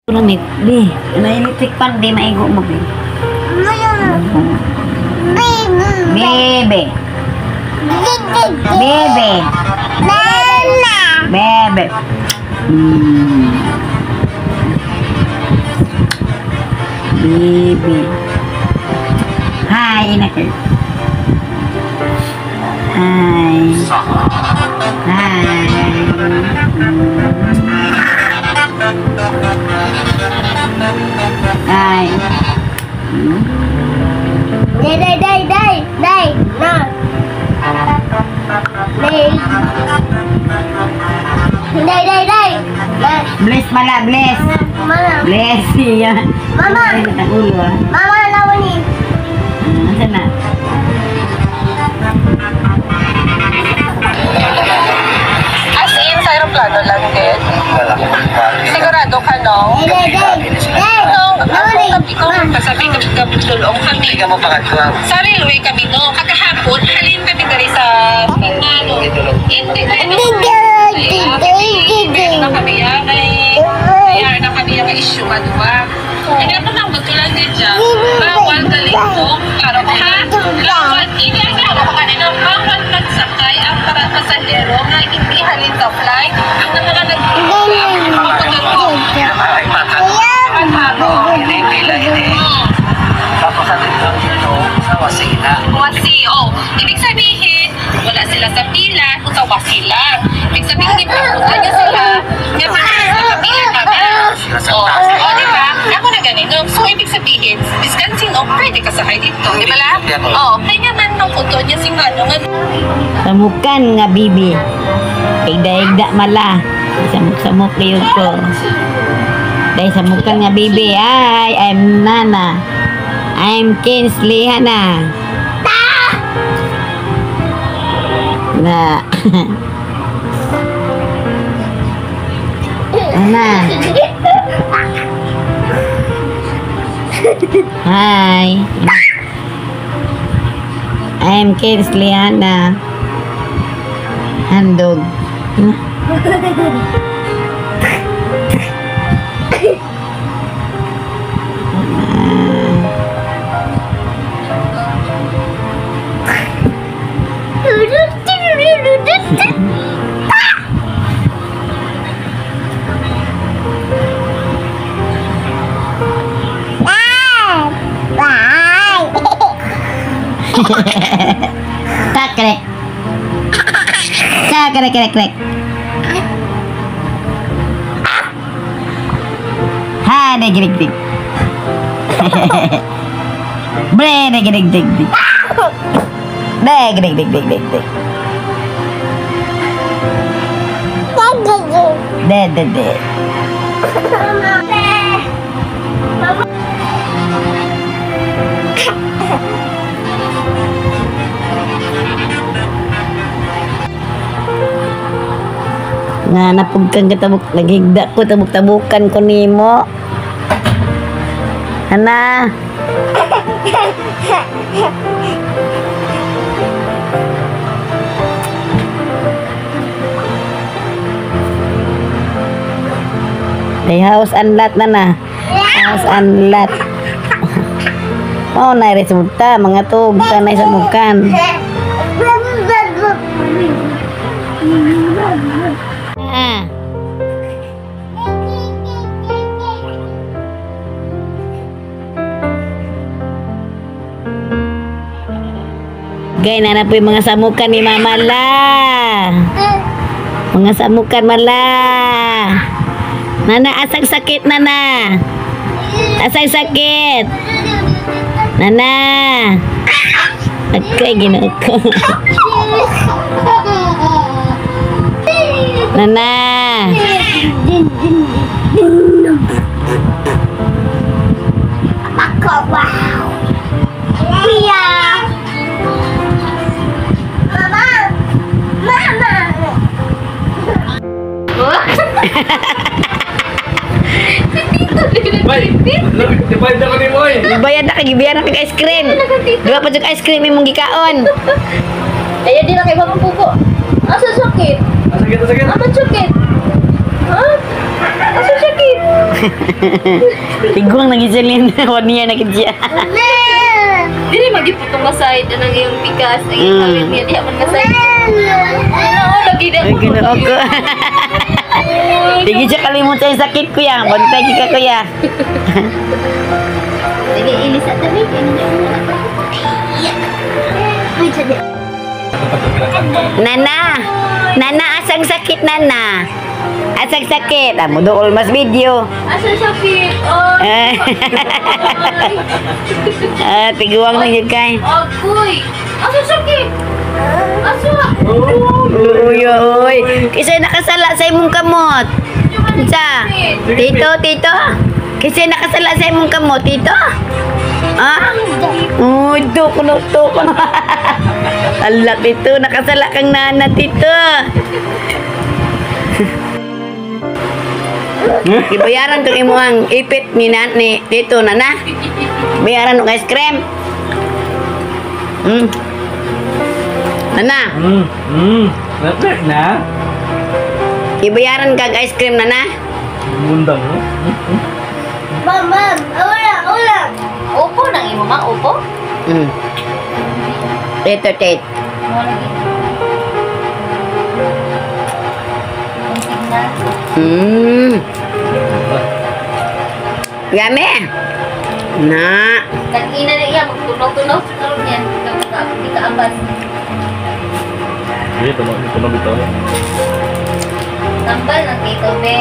Ni, di, na electric pan di maigo mo bi. Bebe. Bebe. Bebe. Bebe. Hi, anak. Hi. Hi. Hi. Day, day, day, day, day, no. Day. Day, day, day. Bless mala, bless. Mama. Bless siya. Mama. Ulo. Mama, nawa ni. Asa na? As in, sa aeroplano lang din? Sigurado ka, no? No, kasabi kami tulong kami. Sa railway kami, no? Kagahapon, halin kami dari sa ano. Hindi, meron na kami yan, may na kami yung issue, ano ba? Kaya pa nang magtulang din dyan, bawal kalingkong, para ha? Bawal, hindi ang ako kanina, bawal nagsakay ang para pasahero nga hindi halin sa flight, ang mga Tapos sa dito, sa Wasila. Wasi, oh. Ibig sabihin, wala sila sa pila, kung sa Wasila. Ibig sabihin, di ba, punta niya sila, nga sa pila kami. Oh, oh, di ba? Ako na ganito. So, ibig sabihin, biskan sino, pwede ka sakay dito. Di ba lang? Oh, kaya man nung punto niya si Mano nga. Samukan nga, bibi. Igda-igda mala. Samok-samok kayo ko. Dahil samukan nga, bibi. Hi, I'm Nana. I'm Kinsley Hana. Na. Nana. Hi. I'm Kinsley Hana. Handog. Takrek. Takrek krek krek. Ha, deg deg deg. Bre deg deg deg deg. Deg deg deg deg deg deg. De de de. Nga napugkang katabok, naghigda ko, tabok-tabukan ko nimo. Ana. May house and lot na na. House and lot. Oh, na resulta mga tug tanay sa mukan. Ah. Gay na na po yung mga samukan ni Mama la. Mga samukan mala. Nana, asang sakit, Nana? Asang sakit? Nana. Agkay, ginoo ko. Nana. Mama. Mama. Bayad na kay, gibayan na kay ice cream. Duha pa jud ice cream imong gikaon. Ayan din na kay Mama Pupo. Asa sakit? Sakit, sakit. Asa sakit? Ha? Asa sakit? Tiguang na gid siya Lin. 1 year na gid siya. Dili magiputong nga side anang iyong pikas. Ang iyong hawit niya diha man nga side. Ano lagi na Ay, ginoo ko. Di gid siya kalimot sa iyang sakit, kuya. Bantay gid ka, kuya. Dili ilis at tabi. Nana! Nana, asang sakit, Nana? Asang sakit? Ah, muduol mas video. Asa sakit? Oh, Eh. Ah, tiguang na yun kay. agoy. Asa sakit? Asa? Uy, uy. Kasi nakasala sa imong kamot. Sa? Tito, tito. Kasi nakasala sa imong kamot, tito. Ah? Uy, to, kuno, to, kuno. Ala, tito. Nakasala kang nana, tito. Ibayaran tong imuhang ipit ni, na, ni tito, nana. Bayaran og ice cream. Nana, Lapit na. ibayaran kag ice cream, nana. Mundang mo. Ma'am, ma'am, wala, wala. Opo nang imo ma, opo. Tito, tit. Mo lagi. Ang signal. Yummy. Na. Tag-ina na iya, magtunaw-tunaw sa karon niya. Di ka abas. Hindi, tunog, tunog ito. Tambal ng tito, be.